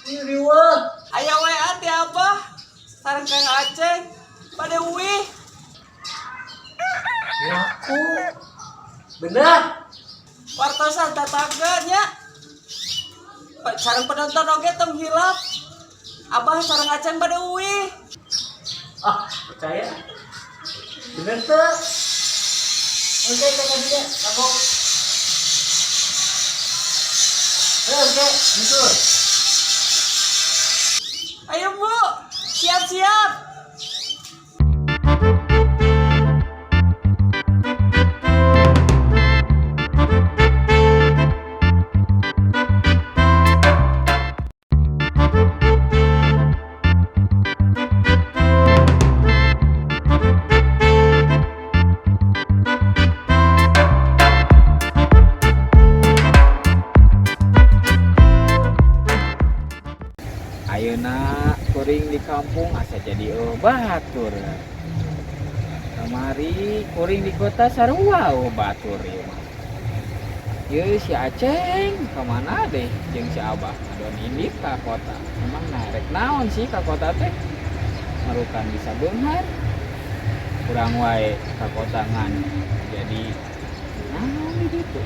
Ini riweuh. Aya WA ti Abah sareng Kang Aceng bade uih. Ngaku. Bener. Wartosan tataga nya. Sareng penonton oge tong hilap. Abah sareng Aceng bade uih. Ah, percaya. Bener tuh. Oke, oke, oke, kamu. Oke, betul. Ayo Bu, siap-siap. Ayeuna kuring di kampung asa jadi batur. Kamari kuring di kota sarua batur ieu mah. Ieu si Aceng kamana deh jeung si Abah ngadon indit ka kota. Emang rek naon sih ka kota teh? Marukan bisa beunghar. Kurang wae ka kota ngan jadi naon di ditu.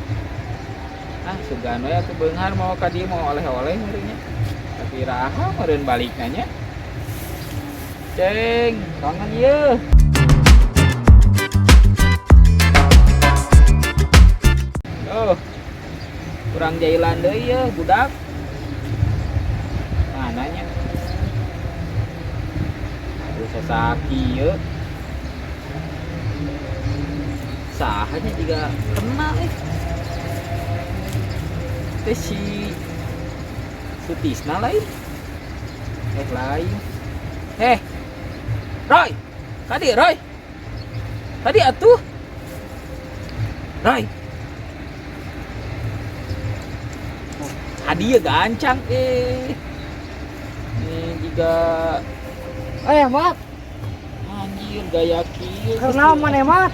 Ah, sugan we atuh beunghar mau ka dieu mau oleh-oleh meureun nya. Tapi raha meureun balikna nya. Ceng, kangen ieu. Oh. Kurang jailan deui ieu budak. Mana nya? Aduh sasaki ieu. Saha nya juga kenal eh. Teh si Sutisna lain. Eh lain. Eh. Roy. Tadi Roy. Tadi atuh. Roy. Hadiah gancang eh. Ini juga Eh, Mat, anjir gaya kieu. kenal mana Mat?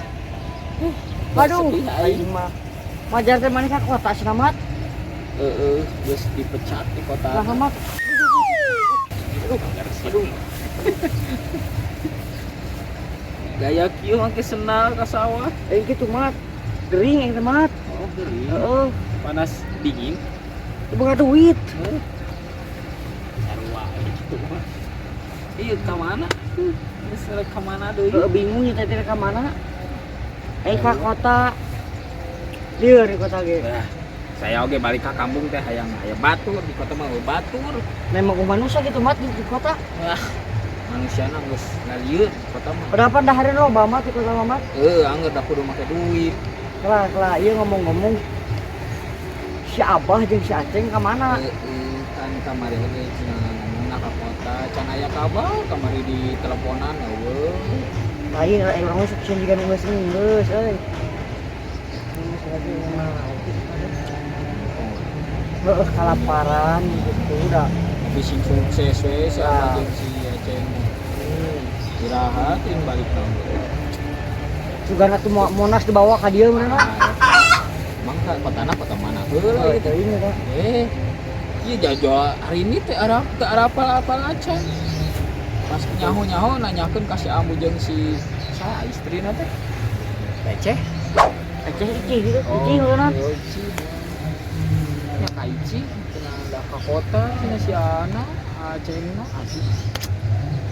Aduh, Sedih aing. aing mah. Majar teh maneh ka kota cenah Mat. Heeh, geus dipecat di kota. Lah Mat. Aduh, aduh. Gaya kieu make sendal ka sawah. Eh kitu Mat. Gering aing teh Mat. Oh, gering. Heeh, Panas dingin. teu boga duit. Heuh. Sarua gitu mah. Iya, ka mana? Geus rek ka mana deui? Heeh, bingung nya teh ka mana. Eh ka kota. Lieur di kota ge. Nah, saya oge balik ka kampung teh hayang aya batur di kota mah eueuh batur. Memang manusia gitu Mat di kota. Wah, manusiana geus ngalieur di kota mah. Berapa dahareun loba Mat di kota mah Mat? Heuh, angger da kudu make duit. Kelah, kelah, ieu ngomong-ngomong si Abah jeung si Aceng ka mana? Heeh, kan kamari oge cenah ngomongna ka kota, can aya kabar kamari di teleponan eueuh. Lain urang mah sok sieun jiga nu geus geus euy. Geus lagi mah. Heeh, kalaparan gitu udah. Tapi sing sukses we si Abah Nah. jeung si Aceng. Istirahat ting balik ka. Sugana tuh Monas dibawa ka dieu meureun. Emang ka kotana kota mana heula Oh, ieu teh? teuing eta. Eh, ieu jajo hari ini teh arah teu arapal-apal acan. Pas nyaho-nyaho nanyakeun ka si Ambu jeung si saha istrina teh. Receh. Aceh Ici gitu, Ici meureun. Oh, Ici. Ya ka Ici cenah da ka kota cenah si Ana Acengna aduh.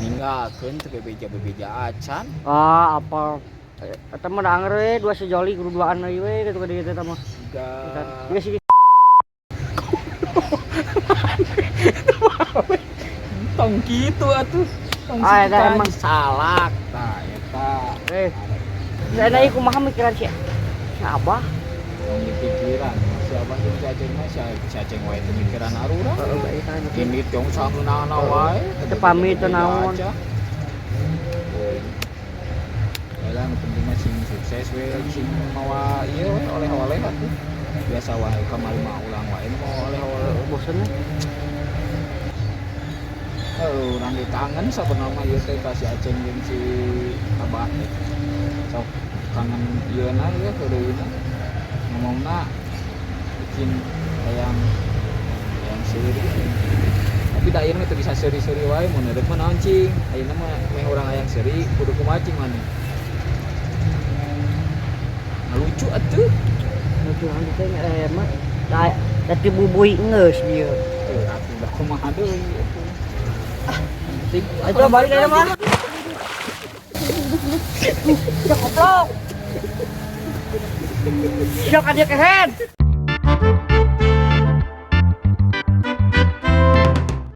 Ninggalkeun teu bebeja-bebeja acan. Ah, apa? Eta mah da anger we dua sejoli kudu duaan deui we kitu ka dieu teh mah. Juga Ieu sih tong kitu atuh. Tong Ah, eta situ emang. salak tah eta. eh. Saya ieu kumaha mikiran si si Abah. Tong dipikiran si Abah jeung si Aceng mah si Aceng wae teu mikiran arurang. Heeh, bae kan. Ini tiong sangeunahna wae. Teu pamit teu naon. Lah nu penting mah sing sukses we sing mawa ieu we oleh-oleh atuh. Biasa wae kamari mah ulang wae mau oleh-oleh. Bosen. Heuh, urang ge kangen sabenerna mah ieu teh ka si Aceng jeung si Abah teh. Sok kangen ieuna ieu heureuyna. Ngomongna bikin hayang hayang seuri. Tapi Tapi da ayeuna mah teu bisa seuri-seuri wae, mun rek mah naon cing. Ayeuna mah meh urang hayang seuri kudu kumaha cing maneh? Lucu atuh. Lucu nanti teh mah. Da da bubui geus bieu. Eh, atuh dah kumaha deui atuh. Ah, penting. Ayo balik aja mah. Ya koplok. Siap ka dia kehed.